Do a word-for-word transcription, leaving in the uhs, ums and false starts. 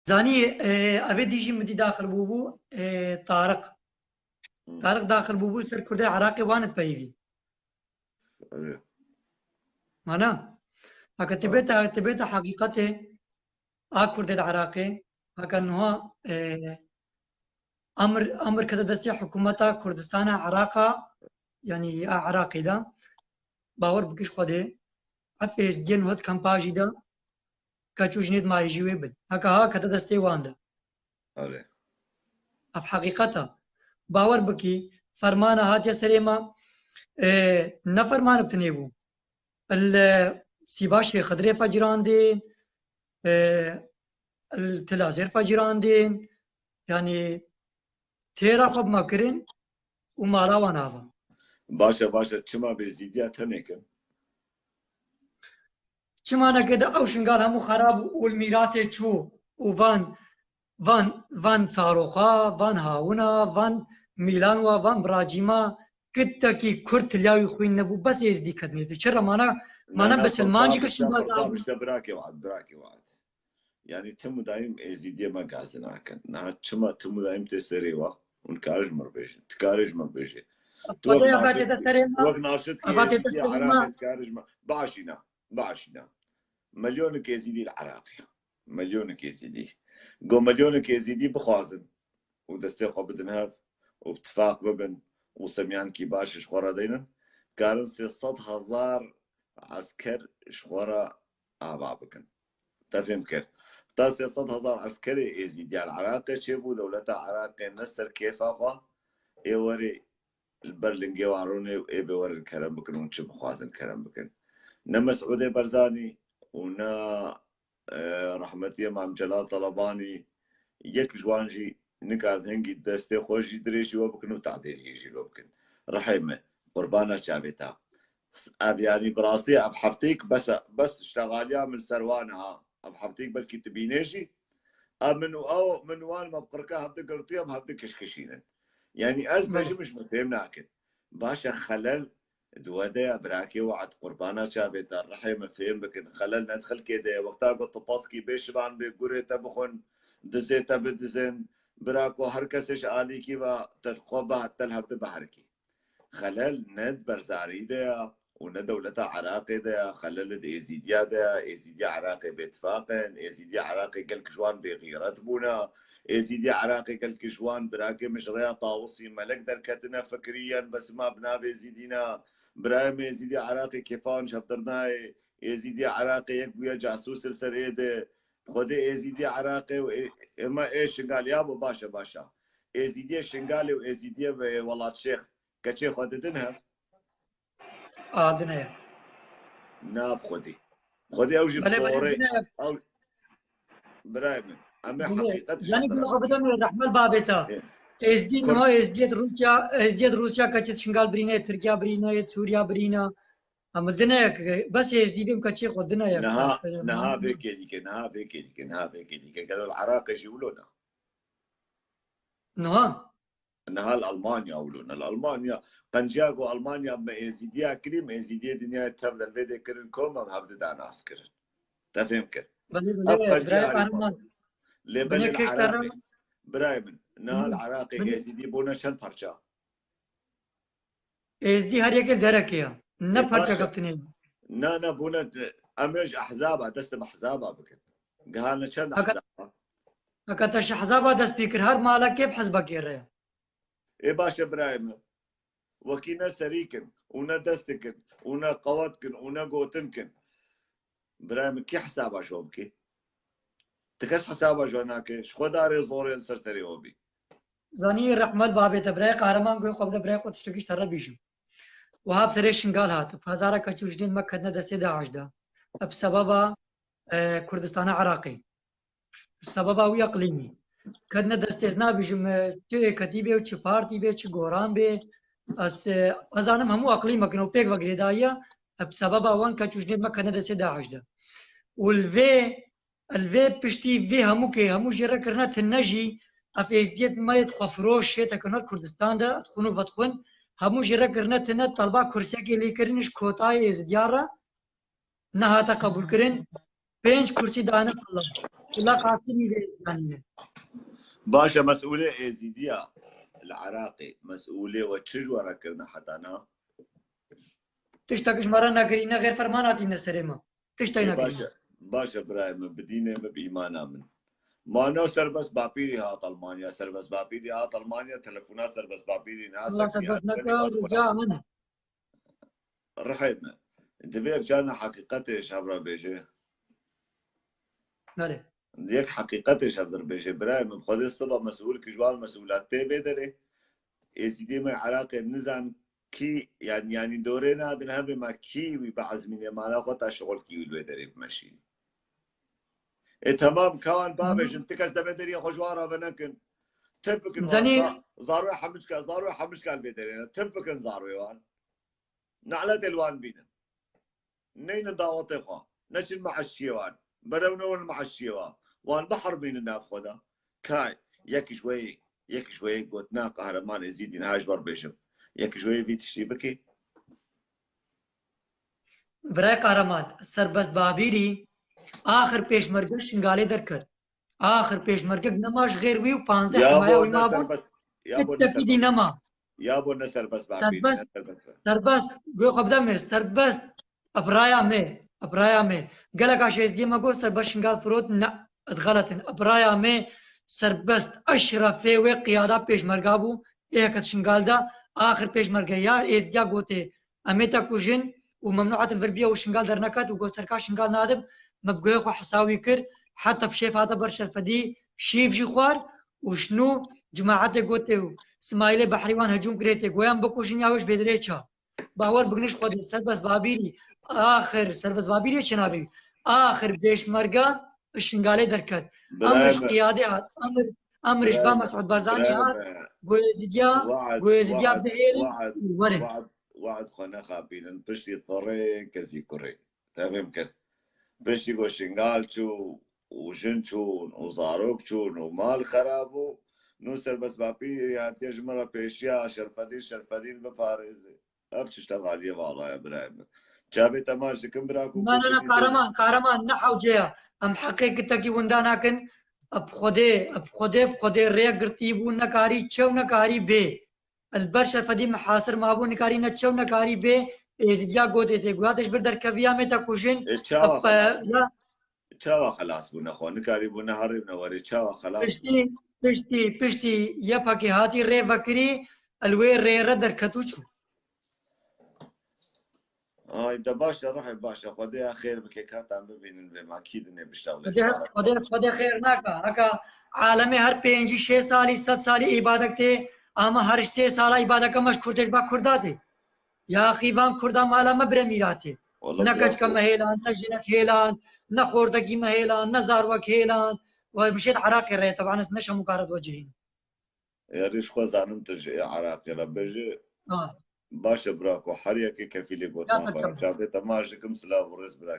Zanî, e, evê dî jî min dî daxil bûbû, e, Tariq. Hmm. Tariq daxil bûbû ser Kurdê Iraqê wan peyivî. Evet. Mana? Haka tibêta, tibêta heqîqetê a Kurdê di Iraqê, haka nuha, e, emir, emir kete destê hikûmeta Kurdistana Iraqa, yanî a Iraqê de, bawer bikî ji Xwedê, ev êzdiyên nuha di kampa jî de, keç û jinê di mayî jî wê bin. Haka ha kete destê wan de. Erê. Ev heqîqet e. Bawer bikî, fermana hatiye serê me, e, ne ferman bi tinê bû. Li Sîba Şêx Xidirê fecirandin, e, li Til Azêr fecirandin, yanî têra xwe bi me kirin û mala wan ava. Baş e, baş e. Çima bê zîdiya tenê kin? Çima neke de ew şingal hemû xerab û li mîratê çû û van, van, van çaroxa, van hawina, van mîlanwa, van biracîma, kitekî Kurd tiliya wî xwîn nebû, bes êzdî ketnê tu. Çira mana, mana bisilman jî ke şingal. Bişte birakê We'd, birakê We'd. Yanî tim û dayim êzîdiyê me gazî nakin. Niha çima tim û dayim tê serê wa? Hûn dikare ji min re bêjin. Dikare ji min re bêjê. Tu wek naşit, wek naşit êzîdiyê Iraqê dikare ji min. Başîna, başîna. Milyonek êzîdî li Iraqê. Milyonek êzîdî. Go milyonek êzîdî bixwazin û destê xwe bidin hev û bi tifaq bibin û semyankî baş ji xwe re deynin, karin sê sed hezar esker ji xwe re ava bikin. Te fêm kir. Ta sê sed hezar eskerê êzîdiya li Iraqê çêbû, dewleta Iraqê ne ser kêfa xwe, ê werê li ber lingê wan rûnê û ê bê werin kerem bikin û çi bixwazin kerem bikin. Ne Mesûdê Barzanî û ne, e, rehmetiyê Mam Celal Talabanî, yek ji wan jî nikarin hingî destê xwe jî dirêjî we bikin û tadêliyê jî we bikin. Rihê me, qurbana çavê te. S-, ev, yanî, bi rastî ev hefteyek bes e, bes ştexaliya min ser wan e ha. Ev hefteyek belkî tu bînê jî. Ev min û ew, min wan me bi qirka hevdi girtiye, em hevdi kişkişînin. Yanî ez bêjim, ji min fêm nakin. Baş e, xelel di we de ye, birakê We'd, qurbana çavê te, rihê min fêm bikin. Xelel ne di xelkê de ye. Wexta ku tu paskî bê şivan bê, gurê te bixwin, dizê te bidizin, bira ku her kesê ji alîkî ve te xwe bihat, te li hevdi biherikî. Xelel ne di Berzanî de ya û ne dewleta Iraqê de ya, xelel di Êzîdiya de ya. Êzîdiya Iraqê bêtifaq in, Êzîdiya Iraqê gelek ji wan bêxîret bûne, Êzîdiya Iraqê gelek ji wan birakê min ji rêya Tawusî Melek derketine fikirî yan bes ma bi navê Êzîdî ne. Birayê min Êzîdiya Iraqê kêfa wan ji hev dernayê, Êzîdiya Iraqê yek bûye casûs li ser ê de, xwedê Êzîdiya Iraqê û ê-, êma ê Şingalê ya bo baş e, baş e. Êzîdiyê Şingalê û Êzîdiyê ve Welatşêx keçê xwe didin hev? A, dine ye. Na bi xwedî. Xwedî ew jî bi zorê. Belê, belê, dine ye. Ew, birayê min, em ê heqîqet ji hev dine. Yanî, bide min rehmet babê te. Ê. Êzdî niha, Êzdiyê Rûsya, Êzdiyê Rûsya keçê Şingal birîne, Tirkiya birîne, Sûriya birîne. Em dine ye, bes Êzdî bêm keçê xwe dine ye. Niha, niha vê kêlîke, niha vê kêlîke, niha vê kêlîke. Gelo li Iraqê jî wilo ne? Niha? Niha li Almanya wilo ne. Li Almanya, qenciya ku Almanya me Êzîdiya kirî, me Êzîdiyê dinyayê tev delvêdê kirin kom, em hevdi da nas kirin. Te fêm kir. Belê, belê, ev qenciya birayê Erî Kahraman. Lê belê li Iraqê, birayê min, niha li Iraqê Êzîdî bûne çend parça? Êzdî her yekê li derekê ye. Ne parça keptinê. Na, na, bûne, em ê ji ehzaba, dest bi ehzaba bikin. Gihane çend ehzaba? Heke te ji ehzaba dest pê kir, her malekê bi hizbekê re ye. Ê baş e birayê min. Wekî ne serî kin û ne dest dikin û ne qewet kin û ne gotin kin. Birayê min, kê hesaba ji we bike? Ti kes hesaba ji we nake. Ji xwe darê zorê li ser serê we bî. Zanî rehmet babê te, birayê Qahreman goyê xwe bide birayê xwe, tiştekî ji te re bîjim. Wiha bi serê Şingal hat. Bi hezara keç û jinên me ketine destê DAIŞ de. Bi sebeba, e, Kurdistana Iraqê. Bi sebeba wî eqlîmî. Ketine destê, ez nabêjim, e, çi êketî bê û çi partî bê, çi goran bê. Ez, e, ez zanim hemû eqlîmek in û pêk ve girêdaye, e, bi sebeba wan keç û jinên me ketine destê DAIŞ de. Û li vê, li vê piştî vê hemû kê, hemû jê re kirine tune jî, ev êzdiyê me yê xwefiroş, yê tekenat Kurdistan de, dixwin û vedixwin, hemû jê re kirine tune, talba kursiyekê lê kirin ji kotayê êzidiya re, nehate qebûlkirin. Pênc kursî dane filla. Filla qasî nîvê Êzidiyanî ne. Baş e, mesûlê Êzîdiya li Iraqê, mesûlê we çi ji we re kirine heta niha? Tiştek ji me re nekirî, ne xêr ferman hatîne serê me. Tiştek Ê, nekirî. Baş e, baş e birayê min, bi dînê min, bi îmana min. Ma no Serbest Bapîrî hat Almanya, Serbest Bapîrî hat Almanya, telefona Serbest Bapîrî nase Allah serbest neke, rica min. Rihê me. Divê yek carna heqîqetê ji hev re bêje. Belê. Yek heqîqetê ji hev re bêje. Birayê min, Xwedê siba mesûl ki ji wan mesûla tê vê derê. Êzîdê me Iraqê nizan kî, yani, yani dorê nadin hevê me kî wî biezmîne mala xwe ta şixul kî wî li wê derê bimeşîne. E, tamam, kawan babêjin, ti kes devê deriyê xwe ji wan re venekin. Tim bikin wan, Zanî- za-, zarwê hemişka, zarwê hemişka li vê derê ne. Tim bikin zarwê wan. Ne'letê li wan bînin. Neynin dawetê xwe. Neçin me'eşiyê wan. Berew newin me'eşiyê wan. Wan bihermînin nav xwe de. Kay, yek ji wê, yek ji wê gotina Qehreman Êzîdî niha ji we re bêjim. Yek ji wê vî tiştî bikî. Birayê Qehreman, Serbest Babîrî axir pêşmerge Şingalê derket. Axir pêşmergek nema ji xêr wî û panzdeh Ya himaya bo wî ne mabû. serbest, ya Ti bo ne tepî dî serbest. Nema. Ya bo ne serbest Babîrî, Serbest, ne serbest. serbest, guhê xwe bide me, serbest. Ebraya me, ebraya me. Gelek aşêzdiyê me got serbest Şingal firot, ne, ez xelet in. Ebraya me serbest eşrefê wê qiyada pêşmerga bû, ê heket Şingal de, axir pêşmerge ya êzdiya gotê, em ê te kujin û memnû hatin vir biya û Şingal derneket û got serka Şingal nadim, me bi guhê xwe hesawî kir, heta bi şêf hate ber Şerfedî şîv jî xwar û şinû cemaetê gotê û Simayîlê Behrî wan hecûm kirê tê, goyan bikujin ya wê ji vê derê ça. Bawer bikin ji Xwedê, Serbest Babîrî, axir, Serbest Babîrî çi navê? Axir pêşmerga Şingalê derket. Emir ji qiyadê hat, emir, emir ji ba Mesûd Barzanî hat, goyezîdiya, goyezîdiya bihêlin, werin. Wad xwe nexapînin, piştî terê kezî kurê. Te fêm kir. Piştî ku Şingal çû û jin çûn û zarok çûn û mal xera bû, nû Serbest Babîrî hatiye ji min re pêşiya Şerfedîn, Şerfedîn biparêze. Ev çi ştevaliyê vala ye birayê min. Çavê te maç dikim bira ku... Na, na, na, Kahraman, Kahraman, ne hewce ya. Em heqê kitekî winda nakin. Bi Xwedê, bi Xwedê, bi Xwedê rê girtî bû, nekarî çew, nekarî bê. Li ber Şerfedî mihasir mabû, nikarî ne çew, nekarî bê. Êzidiya gotê tê. Guya te ji vir derkeviya me te kujin. E, çawa Ep-, xelas bû? ya, Çawa xelas bû nexwe? Nikarî bû, neherî, newerê. Çawa xelas bû? Piştî, piştî, piştî Y P G hatî rê vekirî, el wê rê re derket û çû. Ay de baş e, ruhê baş e. Xwedê ya xêr bike, katan bibînin vê makî dinê biştewle. Xwedê, Xwedê, Xwedê xêr naka. Heka alemê her pêncî şêst salî, sed salî îbadek tê, ama her sê sala îbadeke me ji Kurd tê, ji ba Kurda tê. Ya xîvan Kurda mala me bire mîratê. Ne keçke me hêlan, ne jinek hêlan, ne xortekî me hêlan, ne zarwek hêlan. Ve mişêt Iraqê re, teban ez ne şemûkare dicihînim. Yarî ji xwe zanim tu ji Iraqê re bêjî. Baş e bira ku her yekê kefîlê gotina xwe re. Çavê te maç dikim, silav û rêz bira.